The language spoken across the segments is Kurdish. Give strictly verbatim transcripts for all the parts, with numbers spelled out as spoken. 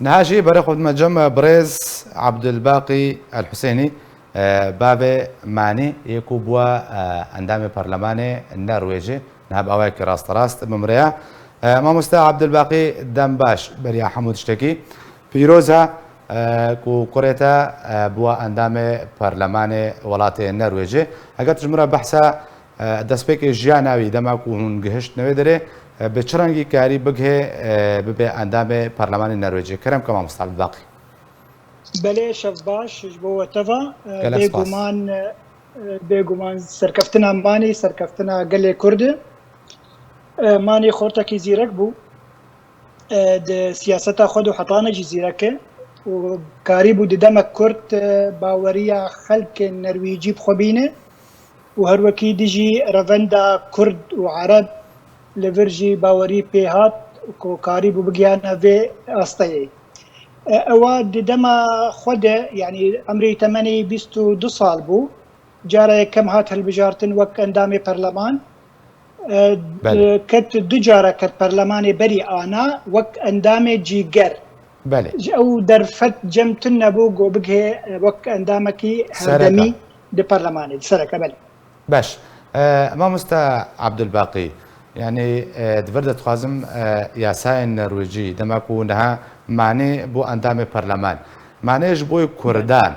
Niha jî berê xwe dime cem birêz Abdulbaqî El Husênî, e, bavê Manî yê ku bûye, e, endamê Parlemanê Nerwêcê, niha bi awayekî rasterast bi min re ye. E, mamoste Abdulbaqî, dem baş beriya hemû tiştekî. Pîroz e, e, ku kurê te, e, bûye endamê Parlemanê welatê Nerwêcê. Eger tu ji min re behsa e, destpêkê jiyana wî, dema ku hûn gihiştine wê derê, e, bi çi rengî karî bigihê, e, bibe endamê Parlemanê Nerwêcê? Kerem ke mamoste Abdulbaqî. Belê, şev baş ji bo we teva. E, Gelek spas. Bêguman, e, bêguman serkeftina Manî, serkeftina gelê Kurd e. E, Manî xortekî zîrek bû. E, di siyaseta xwe de heta niha jî zîrek e û karîbû di demek kurt, e, baweriya xelkên Nerwîcî bi xwe bîne û her wekî dî jî revenda Kurd û Ereb li vir jî bawerî pê hat ku karîbû bigihane vê asteyê. E, ewa di dema xwe de, yanî emrê temenê bîst û du sal bû, cara yekem hat hilbijartin wek endamê perleman. E, Belê. Ket du cara ket perlemanê berî ana wek endamê cîger. Belê. Ji ew derfet cem tune bû ku bigihê, e, wek endamekî Sereke. Hevdemî di perlemanê, di sereke, belê. Beş. E, mamoste Abdulbaqî, yanî, e, di vir de dixwazim, e, yasayên Nerwêcî, dema ku niha Manî bû endamê perleman. Manê ji bo Kurdan,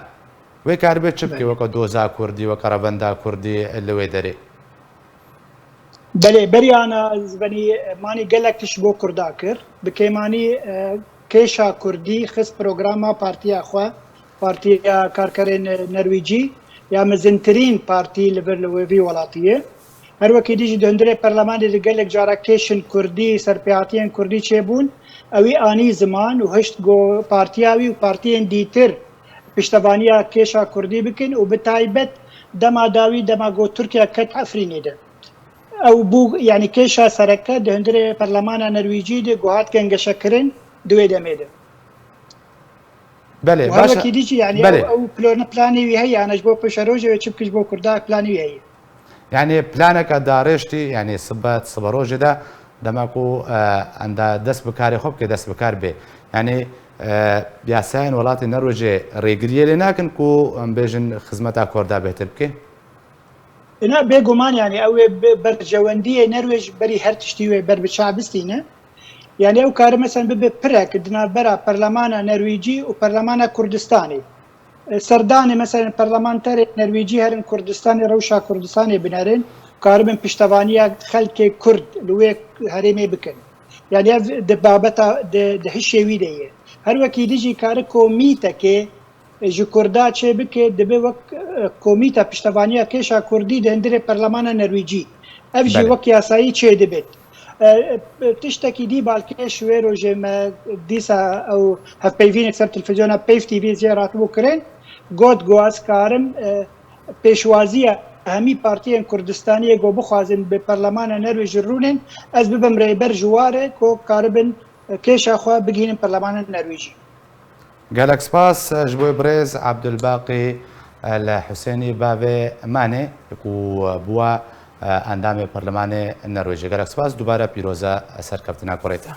wê karibe çi bike Belê. weke doza Kurdî, weke revenda Kurdî li wê derê? Belê, beriya ana zivenî Manî gelek tişt bo Kurda kir. Bi kêmanî, e, kêşa Kurdî xist programa partiya xwe, Partiya Karkerên Nerwîcî, ya mezintirîn partî li vir li wê vî welatî ye. Her wekî dî jî di hundirê perlemanê de gelek cara kêşên Kurdî, serpêhatiyên Kurdî çêbûn. Ewî anî ziman û hişt ku partiya wî û partiyên dîtir piştevaniya kêşa Kurdî bikin û bi taybet dema dawî dema ku Tirkiye ket Efrînê de. Ew bû, yanî kêşa sereke di hundirê perlemana Nerwîcî de ku hat gengeşekirin di wê demê de. Belê, Û her baş e. wekî dî jî, yanî Belê. ew, ew plan-, planê wî heye, ana ji bo pêşerojê wê çi bike ji bo Kurda planê wî heye. Yanî planeke darêştî, yanî sibet, siberojê de dema ku, e, enda dest bi karê xwe bike, dest bi kar bê. Yanî, e, yasayên welatê Nerwêcê rêgiriyê lê nakin ku em bêjin xizmeta Kurda bêhtir bike? Ina bêguman, yanî ew ê bi berjewendiyê Nerwêj berî her tiştî wê ber bi çav bistîne. Yanî ew kare, meselen, bibe pirek di navbera Perlemana Nerwîcî û Perlemana Kurdistanê. E, serdanê, meselen, perlemanterên Nerwîcî herin Kurdistanê, rewşa Kurdistanê binerin, karibin piştevaniya xelkê Kurd li wê herêmê bikin. Yanî ev di babeta, di, di hişê wî de ye. Her wekî dî jî kare komîtekê ji Kurda çêbike, dibe wek, e, komîta piştevaniya kêşa Kurdî di hundirê perlemana Nerwîcî. Ev jî Belê. wek yasayî çêdibit. E, e, tiştekî dî balkêş wê rojê me dîsa ew hevpeyvînek ser televîzyona Peyv T V jê hatibû kirin. Got ku ez karim, e, pêşwaziya hemî partiyên Kurdistaniyê ku bixwazin bi perlemana Nerwêjî rûnin, ez bibim rêber ji wa re ku karibin, e, kêşa xwe bigihînin perlemana Nerwêjî. Gelek spas ji bo birêz Abdulbaqî El Husênî, bavê Manê, ku bûye, e, endamê Parlemanê Nerwêjê. Gelek spas, dubare pîroze serkeftina kurê te.